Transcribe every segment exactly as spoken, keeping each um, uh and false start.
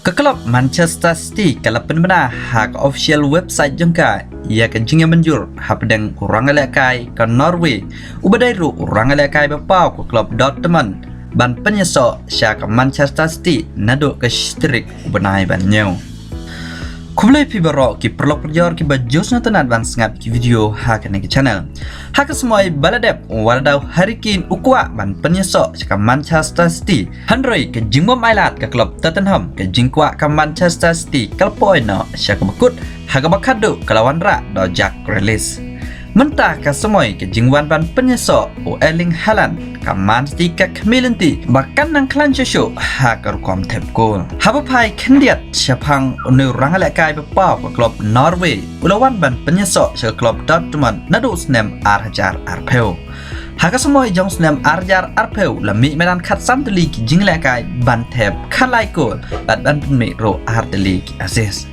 Ka klub Manchester City ka la pynbna ha ka official website jong ka ïa ka jingïamynjur hapdeng u rangïalehkai ka Norway, uba dei ruh u rangïalehkai ba paw ka klub Dortmund, ban pynïasoh sha ka Manchester City naduh ka shi tarik u bnai ba hynñiew. Khublei phi baroh ki paralok parajor kiba ju sngewtynnad ban sngap ki video ha kane ka channel. Ha ka samoi ba la dep, wat la da u Harry Kane u kwah ban pynïasoh sha ka Manchester City, hynrei ka jingbym ailad ka klub Tottenham ka jingkwah ka Manchester City ka la poi noh sha kaba kut, ha kaba khadduh ka la wanrah da u Jack Grealish. Mynta ka samoi ka jingwan ban pynïasoh u Erling Haaland, ka Man City ka khmih lynti ba kan nang khlaiñ shuh shuh ha ka rukom thep kol. Haba phai khyndiat shaphang une u rangïalehkai ba paw ka klub Norway, u la wan ban pynïasoh sha ka klub Dortmund naduh u snem ar hajar arphew. Ha ka samoi jong u snem ar hajar arphew, u la mih madan khatsan tylli ki jingïalehkai, ban thep khatlai kol bad ban pynmih ruh ar tylli ki assist.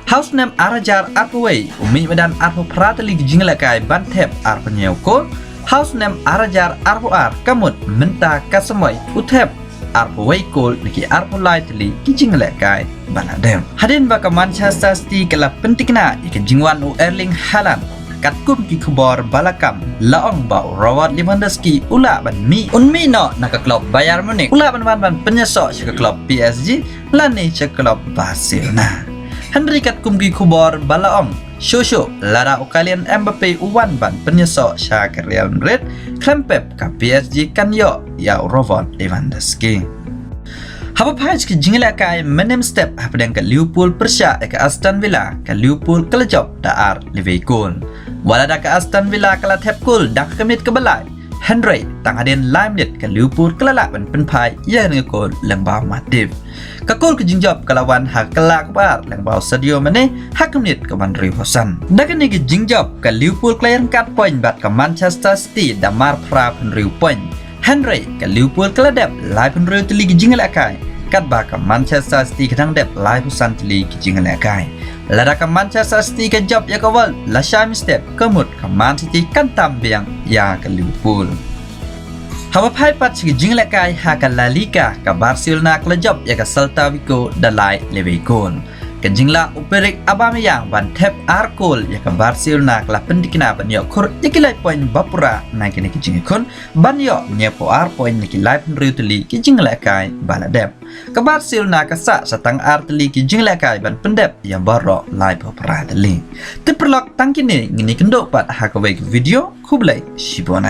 Ha u snem ar hajar arphew wei, u mih madan arphew phra tylli ki jingïalehkai, ban thep arphew hynñiew kol. Ha u snem ar hajar arphew ar, ka mut mynta ka samoi u thep arphew wei kol na ki arphew lai tylli ki jingïalehkai ba la dep. Hadien ba ka Manchester City ka la pynthikna ïa ka jingwan u Erling Haaland, katkum ki khubor ba la kam, la ong ba u Robert Lewandowski u lah ban mih, un mih noh na ka klub Bayern Munich, u lah ban wan ban pynïasoh sha ka klub P S G lane sha ka klub Barcelona. Hynrei katkum ki khubor ba la ong, shuh shuh lada u Kylian Mbappe u wan ban pynïasoh sha ka Real Madrid, khlem pep ka P S G kan ïoh ïa u Robert Lewandowski. Haba phai sha ki jingïalehkai mynhynnin step hapdeng ka Liverpool pyrshah ïa ka Aston Villa, ka Liverpool ka la jop da ar level kol. Wat la da ka Aston Villa ka la thep kol da ka miet kaba lai, hynrei tang hadien lai minit ka Liverpool ka la lah ban pynphai ïa ka kol lyngba u Matip. Ka kol ka jingjop ka la wan ha ka kala kaba ar lyngba u Sadio Mane ha ka miet kaba hynriewphew san. Da kane ka jingjop ka Liverpool ka la ïaryngkat point bad ka Manchester City da marphra phew hynriew point. Hynrei ka Liverpool ka la dep laiphew hynriew tylli ki jingïalehkai, katba ka Manchester City ka dang dep laiphew san tylli ki jingïalehkai. Lada ka Manchester City ka jop ïa ka wal la shai mynstep, ka mut ka Man City kan tam biang ïa ka Liverpool. Haba phai pat sha ki jingïalehkai ha ka La Liga, ka Barcelona ka la jop ïa ka Celta Vigo da lai level kol. Ka jinglah u Pierre-Emerick Aubameyang ban thep ar kol ïa ka Barcelona ka la pynthikna ban ïoh khur ïa ki lai point ba pura na kine ki jingïakhun, ban ïoh hynñiewphew ar point na ki laiphew hynriew tylli ki jingïalehkai ba la dep. Ka Barcelona ka sah sa tang ar tylli ki jingïalehkai ban pyndep ïa baroh laiphew phra tylli. Te paralok, tang kine ngin ïakynduh pat ha kawei ka video. Khublei shibun.